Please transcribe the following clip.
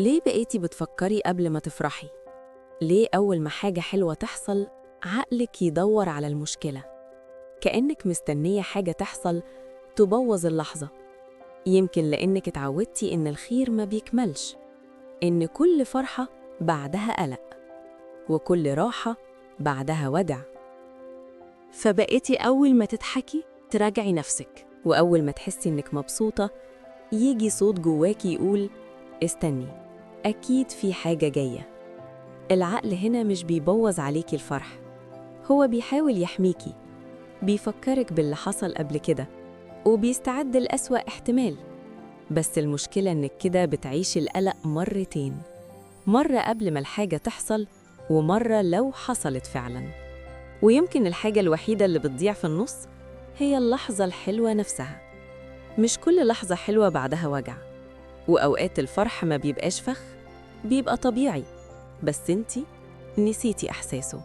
ليه بقيتي بتفكري قبل ما تفرحي؟ ليه أول ما حاجة حلوة تحصل عقلك يدور على المشكلة؟ كأنك مستنية حاجة تحصل تبوظ اللحظة. يمكن لأنك اتعودتي إن الخير ما بيكملش، إن كل فرحة بعدها قلق، وكل راحة بعدها وجع. فبقيتي أول ما تضحكي تراجعي نفسك، وأول ما تحسي إنك مبسوطة يجي صوت جواكي يقول استني، أكيد في حاجة جاية. العقل هنا مش بيبوظ عليكي الفرح، هو بيحاول يحميكي، بيفكرك باللي حصل قبل كده وبيستعد لأسوأ احتمال. بس المشكلة إنك كده بتعيشي القلق مرتين، مرة قبل ما الحاجة تحصل ومرة لو حصلت فعلاً. ويمكن الحاجة الوحيدة اللي بتضيع في النص هي اللحظة الحلوة نفسها. مش كل لحظة حلوة بعدها وجع، وأوقات الفرح ما بيبقاش فخ، بيبقى طبيعي، بس انتي نسيتي إحساسه.